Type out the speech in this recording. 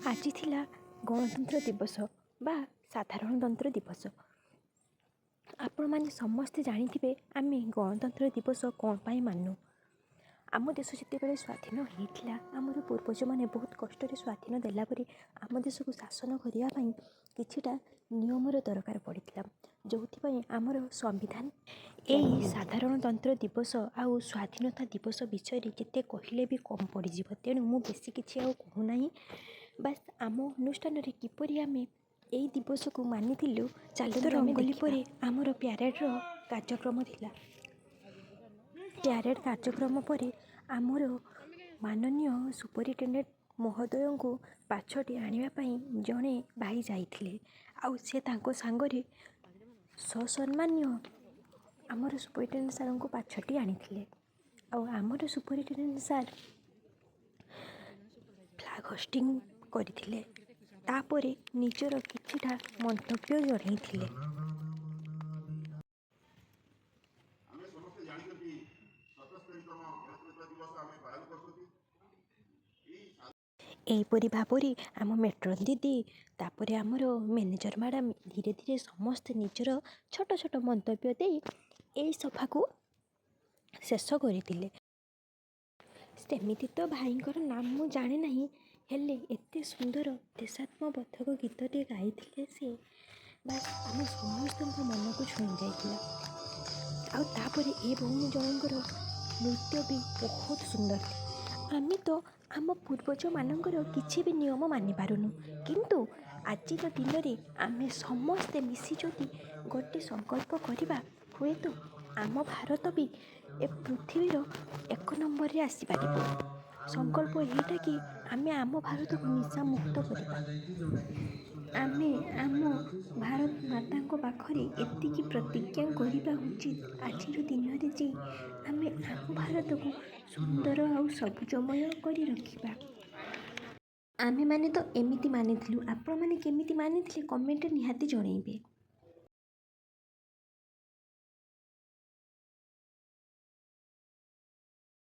ଆଜି ଥିଲା ଗଣତନ୍ତ୍ର ଦିବସ ବା ସାଧାରଣତନ୍ତ୍ର ଦିବସ। ଆପଣମାନେ ସମସ୍ତେ ଜାଣିଥିବେ ଆମେ ଗଣତନ୍ତ୍ର ଦିବସ କ'ଣ ପାଇଁ ମାନୁ। ଆମ ଦେଶ ଯେତେବେଳେ ସ୍ୱାଧୀନ ହେଇଥିଲା, ଆମର ପୂର୍ବଜମାନେ ବହୁତ କଷ୍ଟରେ ସ୍ୱାଧୀନ ଦେଲା ପରେ ଆମ ଦେଶକୁ ଶାସନ କରିବା ପାଇଁ କିଛିଟା ନିୟମର ଦରକାର ପଡ଼ିଥିଲା, ଯେଉଁଥିପାଇଁ ଆମର ସମ୍ବିଧାନ। ଏଇ ସାଧାରଣତନ୍ତ୍ର ଦିବସ ଆଉ ସ୍ୱାଧୀନତା ଦିବସ ବିଷୟରେ ଯେତେ କହିଲେ ବି କମ୍ ପଡ଼ିଯିବ। ତେଣୁ ମୁଁ ବେଶୀ କିଛି ଆଉ କହୁନାହିଁ। ବାସ୍, ଆମ ଅନୁଷ୍ଠାନରେ କିପରି ଆମେ ଏଇ ଦିବସକୁ ମାନିଥିଲୁ, ଚାଲନ୍ତୁ ରଙ୍ଗୋଲି ପରେ ଆମର ପ୍ୟାରେଡ଼ର କାର୍ଯ୍ୟକ୍ରମ ଥିଲା। ପ୍ୟାରେଡ଼ କାର୍ଯ୍ୟକ୍ରମ ପରେ ଆମର ମାନନୀୟ ସୁପରିଟେଣ୍ଡେଣ୍ଟ ମହୋଦୟଙ୍କୁ ପାଛୋଟି ଆଣିବା ପାଇଁ ଜଣେ ଭାଇ ଯାଇଥିଲେ ଆଉ ସେ ତାଙ୍କ ସାଙ୍ଗରେ ସସମ୍ମାନ ଆମର ସୁପରିଟେଣ୍ଡେଣ୍ଟ ସାର୍ଙ୍କୁ ପାଛୋଟି ଆଣିଥିଲେ। ଆଉ ଆମର ସୁପରିଟେଣ୍ଡେଣ୍ଟ ସାର୍ ଫ୍ଲାଗ୍ ହୋଷ୍ଟିଂ କରିଥିଲେ। ତାପରେ ନିଜର କିଛିଟା ମନ୍ତବ୍ୟ ଜଣାଇଥିଲେ। ଆମେ ସମସ୍ତେ ଜାଣିଛନ୍ତି, 77ତମ ଗଣତନ୍ତ୍ର ଦିବସ ଆମେ ପାଳନ କରୁଛନ୍ତି। ଏଇ ଏହିପରି ଭାବରେ ଆମ ମେଟ୍ରନ୍ ଦିଦି, ତାପରେ ଆମର ମ୍ୟାନେଜର୍ ମ୍ୟାଡ଼ାମ୍ ଧୀରେ ଧୀରେ ସମସ୍ତେ ନିଜର ଛୋଟ ଛୋଟ ମନ୍ତବ୍ୟ ଦେଇ ଏଇ ସଭାକୁ ଶେଷ କରିଥିଲେ। ସେମିତି ତ ଭାଇଙ୍କର ନାମ ମୁଁ ଜାଣେ ନାହିଁ, ହେଲେ ଏତେ ସୁନ୍ଦର ଦେଶାତ୍ମବୋଧକ ଗୀତଟିଏ ଗାଇଥିଲେ ସେ, ବାସ୍ ଆମ ସମସ୍ତଙ୍କ ମନକୁ ଛୁଇଁ ଯାଇଥିଲା। ଆଉ ତାପରେ ଏ ଭଉଣୀ ଜଣଙ୍କର ନୃତ୍ୟ ବି ବହୁତ ସୁନ୍ଦର। ଆମେ ତ ଆମ ପୂର୍ବଜମାନଙ୍କର କିଛି ବି ନିୟମ ମାନିପାରୁନୁ, କିନ୍ତୁ ଆଜିର ଦିନରେ ଆମେ ସମସ୍ତେ ମିଶି ଯଦି ଗୋଟେ ସଂକଳ୍ପ କରିବା, ହୁଏତ ଆମ ଭାରତ ବି ଏ ପୃଥିବୀର ଏକ ନମ୍ବରରେ ଆସିପାରିବ। ସଂକଳ୍ପ ଏଇଟା କି ଆମେ ଆମ ଭାରତକୁ ନିଶାମୁକ୍ତ କରିବା। ଆମେ ଆମ ଭାରତ ମାତାଙ୍କ ପାଖରେ ଏତିକି ପ୍ରତିଜ୍ଞା କରିବା ଉଚିତ ଆଜିର ଦିନରେ ଯେ ଆମେ ଆମ ଭାରତକୁ ସୁନ୍ଦର ଆଉ ସବୁଜମୟ କରି ରଖିବା। ଆମେମାନେ ତ ଏମିତି ମାନିଥିଲୁ, ଆପଣମାନେ କେମିତି ମାନିଥିଲେ, କମେଣ୍ଟରେ ନିହାତି ଜଣାଇବେ।